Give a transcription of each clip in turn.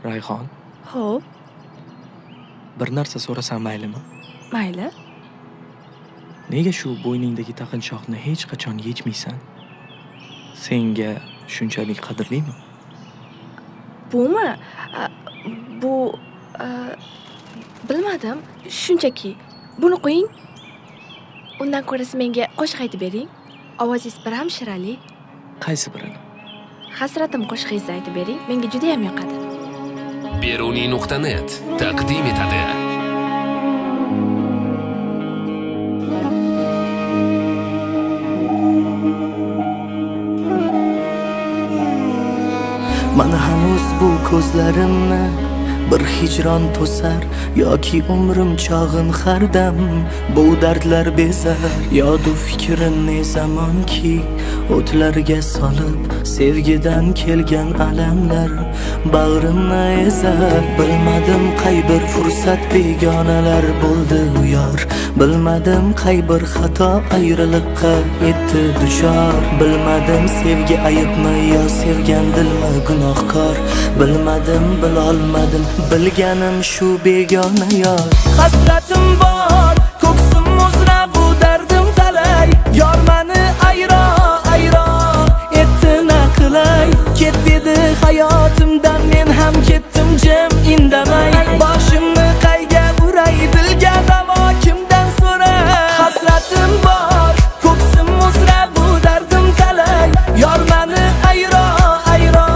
Rayhon, Xo'p, bir narsa so'rasam maylimi? Mayli. Nega shu bo'yningdagi taqinchoqni hech qachon yechmaysan? Senga shunchalik qadrlimi? Bumi? Bu bilmadim, shunchaki. Buni qo'ying. Undan ko'ra siz menga qo'shiq aytib bering. Ovozingiz biram shirali. Qaysi birini? Hasratim qo'shig'ingizni aytib bering, menga juda ham yoqadi. Beruniy.net taqdim etadi. Mana hanuz bu ko'zlarimni bir hijron to'sar, yoki umrim chog'in har dam bu dardlar bezar. Yodu fikrim ne zamonki o'tlarga solib, sevgidan kelgan alamlar bag'rimni ezar. Bilmadim qay bir fursat begonalar bo'ldi uyor, bilmadim qay bir xato ayriliqqa etdi duchor. Bilmadim sevgi ayibmi yo sevgan dilmi gunohkor, bilmadim, bilolmadim, bilganim shu begona yor. Hasratim bor ko'ksim uzra, bu dardim talay, yor mani ayro ayro etdi na qilay. Ket dedi hayotimdan, men ham ketdim jim indamay. Boshimni qayga uray, dilga davo kimdan so'ray. Hasratim bor ko'ksim uzra, bu dardim talay, yor mani ayro ayro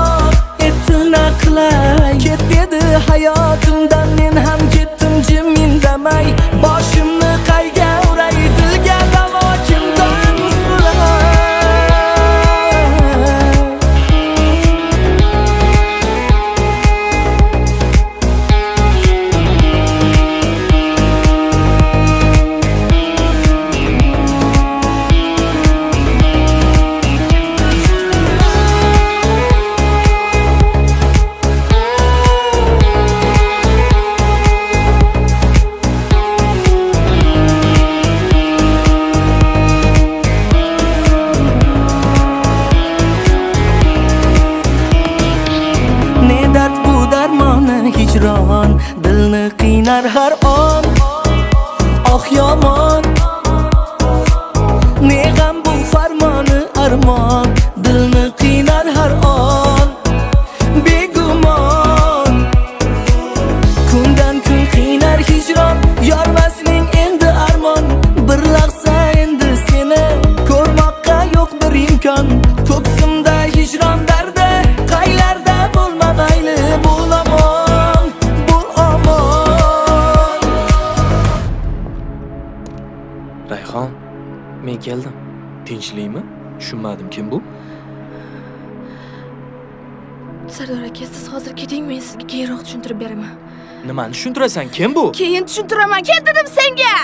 etdi na qilay. Ket dedi hayotimdan, men ham ketdim jim indamay. Boshimni qayga uray, dilga davo kimdan so'ray. Ne dard bu darmoni hijron, dilni qiynar har on, oh yomon. Ne g'am bu farmoni armon, dilni qiynar har on, begumon. Kundan kun qiynar hijron, yormasning endi armon. Bir lahza endi seni ko'rmoqqa yo'q bir imkon. Ko'ksimda hijron dardi, qaylarda bo'lmamayli, bo'l omon, bo'l omon. Rayhon, men keldim. Tinchlikmi? Tushunmadim, kim bu? Sardor aka, siz hozir keting, men sizga keyinroq tushuntirib beraman. Nimani tushuntirasan? Kim bu? Keyin tushuntiraman. Ket dedim senga.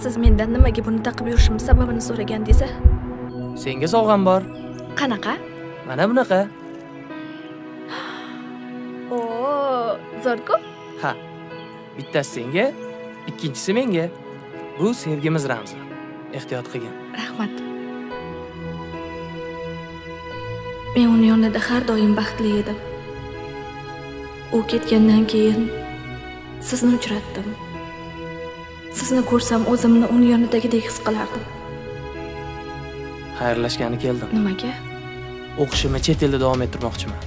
Siz mendan nimaga buni taqib yurishim sababini so'ragandingiz? Senga sovg'am bor. Qanaqa? Mana bunaqa. O, zo'r-ku. Ha. Bittasi senga, ikkinchisi menga. Bu sevgimiz ramzi. Ehtiyot qilgin. Rahmat. Men uni yonida har doim baxtli edim. U ketgandan keyin sizni uchratdim. Sizni ko'rsam o'zimni uni yonidagidek his qilardim. Xayrlashgani keldim. Nimaga? O'qishimni chet elda davom ettirmoqchiman.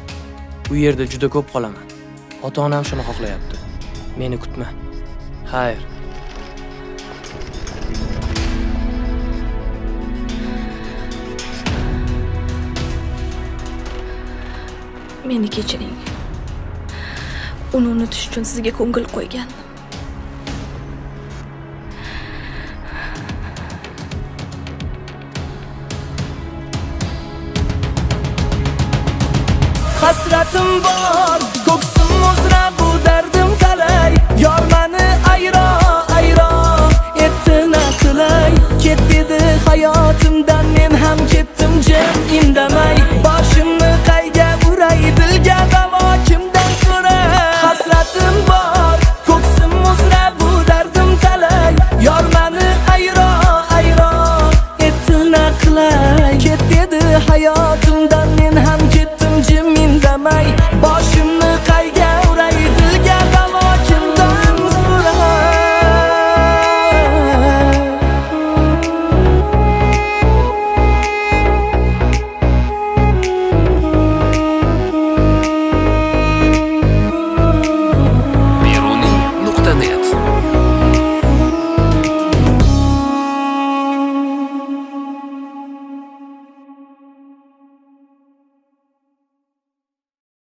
U yerda juda ko'p qolaman. Ota-onam shuni xohlayapti. Meni kutma. Xayr. Meni kechiring. Uni unutish uchun sizga ko'ngil qo'ygandim. Hasratim bor ko'ksim uzra,